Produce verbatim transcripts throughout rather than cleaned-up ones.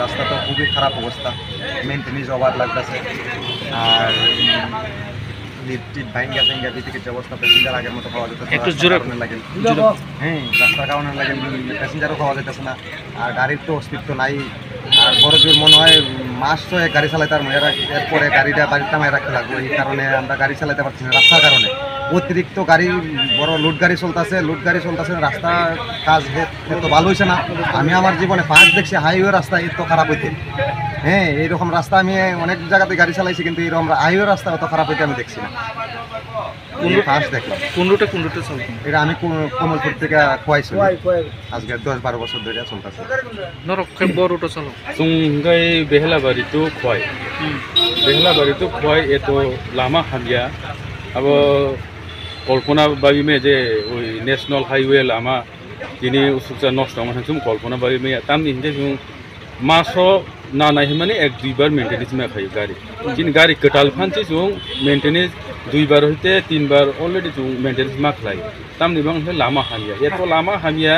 রাস্তা তো খুবই খারাপ অবস্থা, মেইনটেনেন্স ওভার লাগতেছে। আর লিফট টিফট ভাঙ্গা টাঙ্গা, ভিতরে যে অবস্থা, প্যাসেঞ্জার আগের মতো পাওয়া যেতেছে না, একটু রাস্তার জোরে, কারণে লাগে। জোরে। হ্যাঁ, রাস্তার কারণে লাগে, প্যাসেঞ্জারও পাওয়া যাইতেছে না। আর গাড়ির তো অস্তিত্ব নাই। আর বড় জোর মনে হয় মাস ছয়েক গাড়ি চালাইতে পারবো, এর, এরপরে গাড়িটা বাড়িতে নামাই রাখতে লাগবো। এই কারণে আমরা গাড়ি চালাইতে পারছি না রাস্তার কারণে। অতিরিক্ত গাড়ি, বড় লোড গাড়ি চলতেছে, লোড গাড়ি চলতেছে, রাস্তা কাজ হে-, এত ভালো হয়েছে না। আমি আমার জীবনে ফার্স্ট দেখছি হাইওয়ে রাস্তা এত খারাপ হইতে। হ্যাঁ, এইরকম রাস্তা আমি অনেক জায়গাতে গাড়ি চালাইছি, কিন্তু এরকম হাইওয়ে রাস্তা এত খারাপ হইতে আমি দেখছি না। কোন এই রুট, ফার্স্ট দেখলাম। কোন রুটে, কোন রুটে চলতো? এটা আমি কোন-, কমলপুর থেকে খোয়াই চলি। খোয়াই, খোয়াই। আজকে দশ বারো বছর ধরে চলতেছে। Norok khe bo route o chalo? Chwng hwnkhe Behlabari to Khwai. Hmm. Behlabari to Khwai eto lama hamya. Abo kolpona babi me je oi national highway lama tini usuksa nosto wngma thang chwng kolpona babi me tamni hwnkhe chwng maso na nai hwnmani ek dui bar maintenance ma khaio gari. Hmm. Chini gari kwtal phan se chwng maintenance dui bar hoite tin bar already chwng maintenance ma khlai. Tamni bang hwnkhe lama hamya. Eto lama hamya.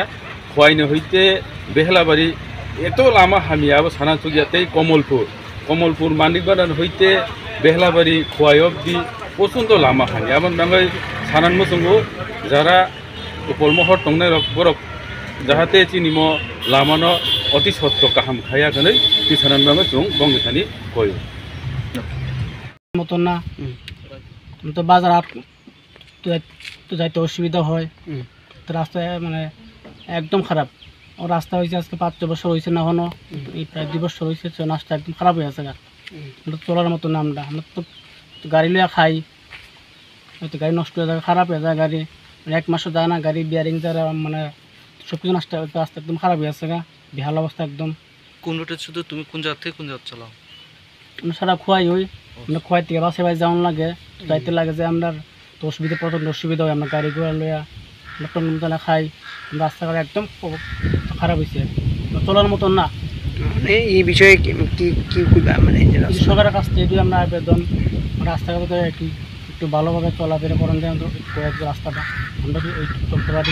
Khwaino hoite Behlabari eto lama hamya abo sana chukya tei Komolpur. Komolpur Manikbadan hoite Behlabari Khwai obdi pochonto lama hamya. Aboni bagwi sanan muchungo jara Upol Mohor tongnai rok borok jahate chini mo lamano oti sotto kaham khaya hwnwi twi sanan bagwi chwng bongni thani koyo. মতন না। হুম। আমি তো বাজার হাট তো যাই-, তো যাইতে অসুবিধা হয়। হুম। তো রাস্তা মানে একদম খারাপ। ও রাস্তা হয়েছে আজকে পাঁচ ছয় বছর হয়েছে না এখনো। হুম। এই প্রায় দুই বছর হয়েছে, তো রাস্তা একদম খারাপ হয়ে আছে গা। হুম। আমরা তো চলার মতো না আমরা। আমরা তো গাড়ি লইয়া খাই। হয়তো গাড়ি নষ্ট হয়ে যায়, খারাপ হয়ে যায় গাড়ি। মানে এক মাসও যায় না গাড়ি, বিয়ারিং যায় না, মানে সব কিছু নষ্ট হয়ে যায়, রাস্তা একদম খারাপ হয়ে আছে গা। বেহাল অবস্থা একদম। কোন রুটে শুধু তুমি কোন জায়গা থেকে কোন জায়গা চালাও? আমরা সারা খোয়াই হই, ও। আমরা খোয়াই থেকে বাসে বাসে যাওয়ান লাগে, হুম। যাইতে লাগে যে আমরা তো অসুবিধা, প্রচণ্ড অসুবিধা হয়, আমরা গাড়ি ঘোড়া লইয়া আমরা টমটম চালা খাই, আমরা রাস্তাঘাট একদম খ-, খারাপ হয়েছে, চলার মতন না। মানে এই বিষয়ে কি, কি, কি কইবা? মানে এই যে এই রাস্তা সরকারের কাছ থেকে যদি আমরা আবেদন, রাস্তাঘাট তো একটু, একটু ভালোভাবে চলাফেরা করেন দেয়, অন্তত কয়েক রাস্তাটা আমরা কি এই চলতে পারি।